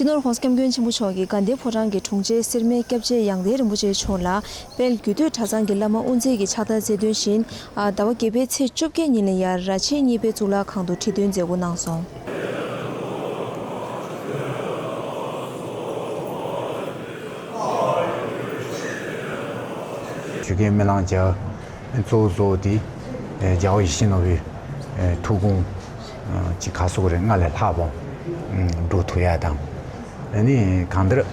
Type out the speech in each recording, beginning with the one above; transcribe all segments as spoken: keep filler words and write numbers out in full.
སྤྱི་ནོར་༸གོང་ས་༸སྐྱབས་མགོན་ཆེན་པོ་མཆོག་གིས་དགའ་ལྡན་ཕོ་བྲང་གི་དྲུང་ཆེ་སེར་སྨད་སྐྱབས་རྗེ་ཡང་སྟེང་རིན་པོ་ཆེ་མཆོག་ལ་དཔལ་རྒྱུད་སྟོད་གྲྭ་ཚང་གི་བླ་མ་དབུ་མཛད་ཀྱི་ཕྱག་རྟགས་སྩལ་དོན་བཞིན། ཨ། ཟླ་བ་བརྒྱད་པའི་ཚེས་བཅོ་བརྒྱད་ཉིན་ལ་ཡར་ར་ཆེན་གཉིས་པའི་གཙུག་ལག་ཁང་དུ་ཁྲི་འདོན་མཛད་སྒོ་གནང་སོང་། ཞུ་མཁན་སྨོན་ལམ་རྒྱག་གཙོ་བོ་གཙོ་བོ་དེ། ཨེ། རྒྱལ་བ་ཡིད་བཞིན་ནོར་བུའི། ཨེ། ཐུགས་དགོངས། ཨ། ཅིག་ག་སོགས་རེད། སྔར་ལས་ལྷག་པ། ཨ། འགྲུབ་ཐུབ་ཡ་དང་། ཨ་ནི་གང་ལྟར་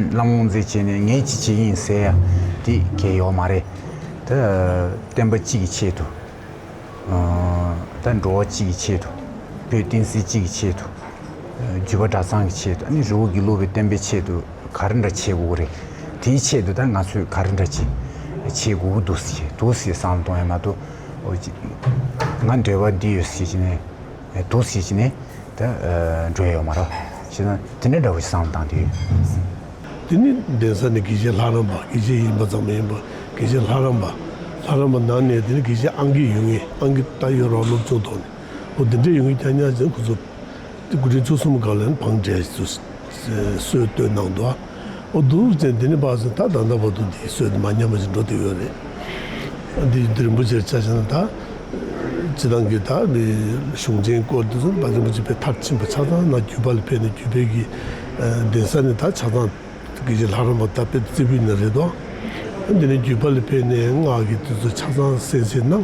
བླ་མ་དབུ་མཛད་བྱས་ནས་ངས་ཅི་བྱེད་ཡིན་ཟེར་ཡ་དེ་གལ་ཡོད་མ་རེད། ད་བསྟན་པ་གཅིག་གི་ཆེད་དུ། ཨ། ད་འགྲོ་བ་གཅིག་གི་ཆེད་དུ། བོད་བསྟན་སྲིད་གཅིག་གི་ཆེད་དུ། རྒྱུད་པ་གྲྭ་ཚང་གི་ཆེད་དུ། ཨ་ནི་རི་བོ་དགེ་ལུགས་པའི་བསྟན་པའི་ཆེད་དུ་ག་རེ་འདྲ་བྱེད་དགོས་རེད། དེའི་ཆེད་དུ་ད་ང་ཚོས་ག་རེ་འདྲ་བྱེད་བྱེད་དགོས་ཀྱི་འདུག་ཟེར་འདུག་ཟེར་བསམ་བློ་གཏོང་ཡ་མ་གཏོགས། ཨོ་ཅི། ང་འབྲེལ་བ་འདི་ཡོད་ཟེར་གྱི་ནས་འདུག་ཟེར་གྱི་ནས་ད་འགྲོ་ཡ་ཡོད་མ་རེད། བྱས་ན་དེ་འདྲ་འདྲ་བོ་ཞིག་བསམ་བློ་བཏང་དུས། དེ་ནི་གདན་ས་ནས་དགེ་བཤེས་ལྷ་རམས་པ། དགེ་བཤེས་ཡིན་པ་ཙམ་མ་ཡིན་པར་དགེ་བཤེས་ལྷ་རམས་པ། ལྷ་རམས་པ་ནང་ནས་དེ་ནི་དགེ་བཤེས་ཨང་ཀི་ཡོད་མཁན། ཨང་ཀི་ད་ཡོད་རོགས། སློབ་སྦྱོང་ཐོག་ནས། འོ་དེ་འདྲས་ཡོང་མཁན་རྐྱང་རྐྱང་ཅན་ཁོ་ཚོ། དེ་དགུ་ཁྲི་བཅུ་གསུམ་སྒང་ལ་བང་བསྒྲལ་ཞིག་ཚུར་སྲོལ་བཏོད་གནང་འདུག། ཨ། འོ་འདུག་ཅན་དེ་ནི་བར་སྲིད་ད་ད་ལྟ་བར་དུ་འདིའི་སྲོལ་དེ་མ་ཉམས་པ་ཞིག་འགྲོ་བསྡད་ཡོད་རེད། ཨ། འདི་འདི་རིན་པོ་ཆེར་ཆ་བཞག་ན་ད། སྤྱི་བཏང་གི་ད་མི་གཞུང་ཆེན་སྐོར་དེ་ཚོ་ད་རིན་པོ་ཆེ་དཔེ་མཐར་ཕྱིན་པ། ཆ་ཚང་ན་རྒྱུད་པ་ལ་ཕེབས་ནས་རྒྱུད་པའི་གི། ཨ། གདན་ས་ནས་ད་ཆ་ཚང་དགེ་བཤེས་ལྷ་རམས་པ་ད་དཔེ་རྩེ་ཕུད་ནས་རེད་དོ། ཨ། འདི་ནས་རྒྱུད་པ་ལ་ཕེབས་ནས་སྔགས་ཀྱི་དེ་ཚོ་ཆ་ཚང་གསན་གཟིགས་གནང་།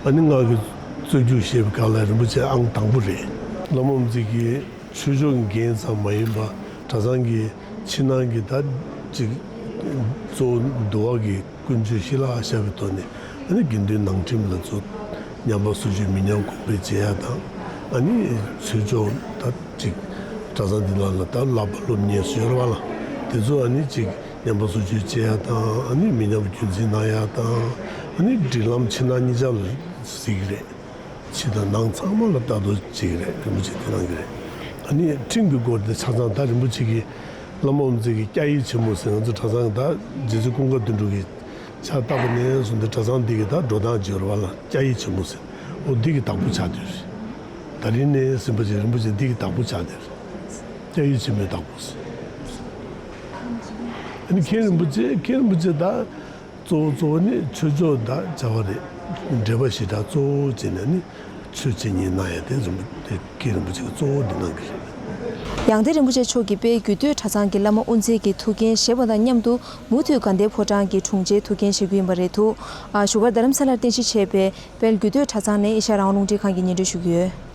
ཨ་ནི་སྔགས་ཀྱི་རྩོད་རྒྱུགས་བཤད་པའི་སྒང་ལ་རིན་པོ་ཆེ་ཨང་དང་པོ་རེད། བླ་མ་དབུ་མཛད་ཀྱིས་ཆོས་ཕྱོགས་འགན་ཙམ་མ་ཡིན་པ་གྲྭ་ཚང་གི་ཕྱི་ནང་གི་ད་ཅིག་གཙོ་བོ་འདུལ་བ་གི་ཀུན་སྤྱོད་གཞི་ལ་བཞག་པའི་ཐོག་ནས། ཨ་ནི་དགེ་འདུན་ནང་ཁྲིམས་ལ་ཚུར་ཉམས་པ་སོར་ཆུད་མི་ཉམས་གོང་འཕེལ་བྱེད་ཡ་དང་། ཨ་ནི་ཆོས་ཕྱོགས་ད་ཅིག་གྲྭ་ཚང་འདི་ནང་ལ་ད་བསླབ་པ་སློབ་གཉེར་ཟེར་བ་ལ། དེ་ཚོ་ཨ་ནི་ཅིག་ཉམས་པ་སོར་ཆུད་བྱེད་ཡ་དང་། ཨ་ནི་མི་ཉམས་རྒྱུན་འཛིན་གནང་ཡ་དང་། ཨ་ནི་སྒྲིག་ལམ་ཕྱི་ནང་གཉིས་ཆ་ལ་གཟིགས་རེད། ཕྱི་དང་ནང་ཚང་མ་ལ་ལྟ་རྟོག་བྱེད་ཀྱི་རེད། རིན་པོ་ཆེ་དེ་གནང་གི་རེད། ཨ་ནི་ཁྲིམས་ཀྱི་སྐོར་དེ་ཆ་ཚང་ད་རིན་པོ་ཆེ་གིས། བླ་མ་དབུ་མཛད་ཀྱི་སྐྱ་ཡིག་ཆེན་མོ་ཟེར། ང་ཚོ་གྲྭ་ཚང་གི་ད་རྗེ་བཙུན་ཀུན་དགའ་དོན་གྲུབ་ཀྱི་ཕྱག་བཏབ་པ་ནས་བཟུང་སྟེ་གྲྭ་ཚང་འདི་གི་ད་འགྲོ་སྟངས་བརྗོད་པ་ལ་སྐྱ་ཡིག་ཆེན་མོ་ཟེར། འོ་འདི་གི་བདག་པོ་ཆགས་བསྡད་རེད། ད་རིང་ནས་ཟིན་པ་བྱས་རིན་པོ་ཆེ་འདི་གི་བདག་པོ་ཆགས་བསྡད་རེད། སྐྱ་ཡིག་ཆེན་མོའི་བདག་པོ་ཟེར། ཨ་ནི་མཁན་རིན་པོ་ཆེ། མཁན་རིན་པོ་ཆེ་ད་གཙོ་བོ་གཙོ་བོ་ནི་ཆོས་ཕྱོགས་ད་བྱ་བ་རེད། འབྲེལ་བ་ཞེ་དྲག་གཙོ་བོ་བྱས་ནས་ནི་ཆོས་འཆད་ཉན་གནང་ཡ་དེ་རིན་པོ་དེ་མཁན་རིན་པོ་ཆེ་གི་གཙོ་བོ་འདི་གནང་གི་རེད། ཡང་སྟེང་རིན་པོ་ཆེ་མཆོག་གིས་དཔལ་རྒྱུད་སྟོད་གྲྭ་ཚང་གི་བླ་མ་དབུ་མཛད་ཀྱི་ཐུགས་འགན་བཞེས་པ་དང་མཉམ་དུ། མུ་མཐུད་དགའ་ལྡན་ཕོ་བྲང་གི་དྲུང་ཆེའི་ཐུགས་འགན་བཞེས་རྒྱུ་ཡིན་པ་རེད་འདུག། ཨ། བཞུགས་སྒར་རྡ་རམ་ས་ལར་རྟེན་གཞི་བྱས་པའི་དཔལ་རྒྱུད་སྟོད་གྲྭ་ཚང་ནས་ཨེ་ཤ་ཡ་རང་དབང་རླུང་འཕྲིན་ཁང་གིས་སྙན་སྒྲོན་ཞུ་གི་ཡོད།